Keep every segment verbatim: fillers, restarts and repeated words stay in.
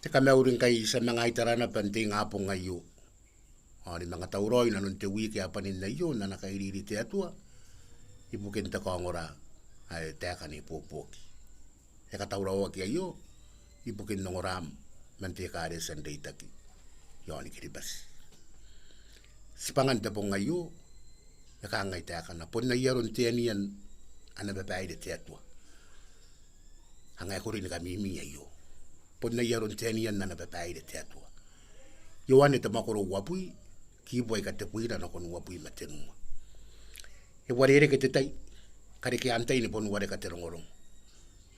Te kamauri ngkai ti a manga itara naba n te ingabong aio ao ni manga tauraoi inanon te wiki ae bwanin aio n ana kairiri te Atua ibukin te kaongora ae taekan ibuobuoki. E katauraoaki aio ibukin ongoram man te ekaretia n reitaki iaon Kiribati. Tibwangan te bong aio e kangai taekana: Bon ai aron te anian ana babaire te Atua. Anga e kori ni kamimi aio. Bon ai aron te anian ana babaire te Atua. Ioane te mwakoro uabwi, kibu aika tebwina nakon uabwi ma tenua. E uarereke te tai, karekean tai ni bon wareka te rongorongo.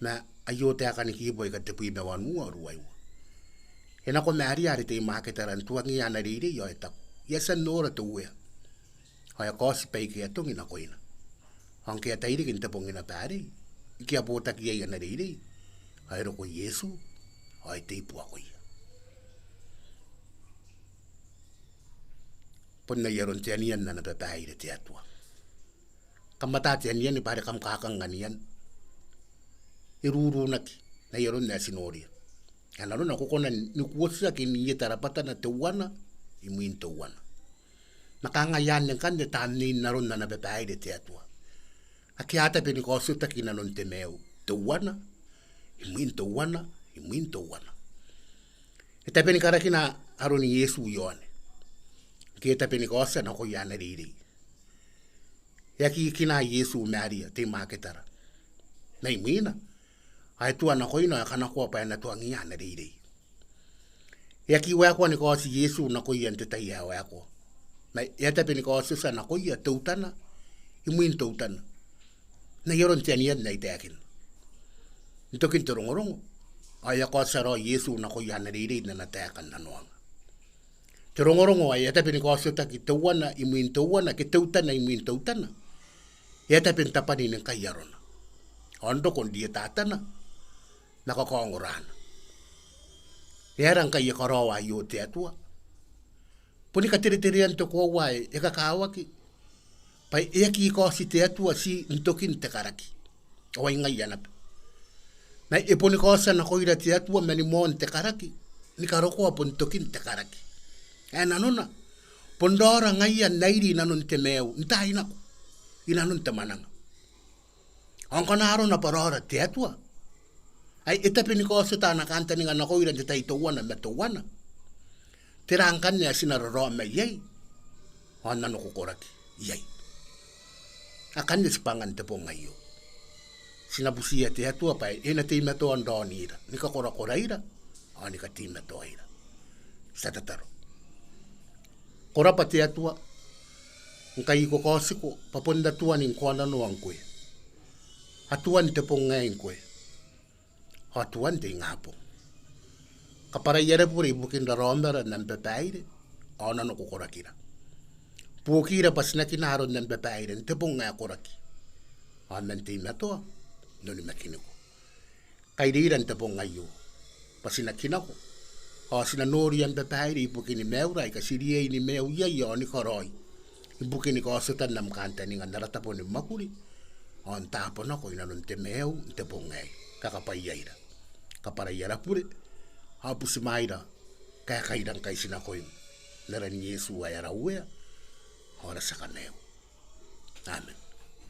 Ma aio taekan kibu aika tebwi ma wanua ao ruaiwa. E nako Maria are tei Maketara n tuangia ana reirei ao e taku: I a tia n nora te Uea. Ao e kaoti baike e atongi nakoina. Ao ngke e a tairiki n te bong naba arei, ngke e a botaki iai ana reirei, ao e roko Iesu ao e tei buakoia. Bon ai aron te anian ana babaire te Atua. Kam ata te anian bwa are kam kakang anian. E rurunaki n ai aron ae ti noria. Ae nanona ko kona ni kuotiaki n ieta rabwatana teuana imwin teuana. Ma kangai anne ngkanne tamnein aron ana babaire te Atua. Ake a tabe ni kaotiotaki inanon te maiu teuana imwin teuana imwin teuana. E tabe ni karakina aron Iesu Ioane ngke e tabe ni kaotia nakoia ana reirei. E aki kina Iesu Maria tei Maketara. Ma imwina ao e tua nakoina ao e kanakoa bwa e na tuangia ana reirei. E aki waekoa ni kaoti Iesu nakoia n te tai ae waekoa. Ma e a tabe ni kaotiotia nakoia teutana imwin teutana. N ai aron te anian ae I taekinna. N tokin te rongorongo ao e a kaotia raoi Iesu nakoia ana reirei n ana taeka n nanoanga. Te rongorongo ae e a tabe ni kaotiotaki teuana imwin teuana ke teutana imwin teutana, e a tabe n tabwanin ngkai arona ao n roko n rietatana ma kakaongorana. E aera ngkai e karaoa aio te Atua? Boni katereterean te koaua ae e kakawaki bwa e aki kaoti te Atua ti n tokin te karaki. Ao ai ngaia naba. Ma e boni kaotia nakoira te Atua mani moan te karaki ni karokoa bon tokin te karaki. Ae nanona bon raora ngaia n airi inanon te maiu n taai nako inanon te mwananga. Ao ngkana arona bwa raora te Atua ae e tabe ni kaotiota ana kantaninga nakoira n te tai teuana ma teuana, tera ngkanne ae ti na raraoma iai ao n nanokokoraki iai? Akanne tibwangan te bong aio. Ti na butiia te Atua bwa e na teimatoa n raonira ni kakorakoraira ao ni kateimatoaira. Ti a tataro. Ko rabwa te Atua, ngkai ko kaotiko bwa bon Atuan ngkoananoa ngkoe, Atuan te bong aei ngkoe ao Atuan te ingabong. Kabwarai ara bure ibukin raraomara n am babaire ao nanokokorakira. Buokira bwa ti na kina aron am babaire n te bong ae koraki ao man teimatoa n onimakiniko. Kairira n te bong aio bwa ti na kinako ao ti na nori am babaire ibukini maiura aika ti riai ni maiu iai ao ni karaoi, ibukini kaotiotan am kantaninga n ara tabo ni mwakuri ao n taabo nako inanon te maiu n te bong aei. Kakabwaiaira, kabwarai ara bure ao butimwaira kaekaira ngkai ti nakoim, n aran Iesu ae ara Uea ao ara Tia Kamaiu. Amen.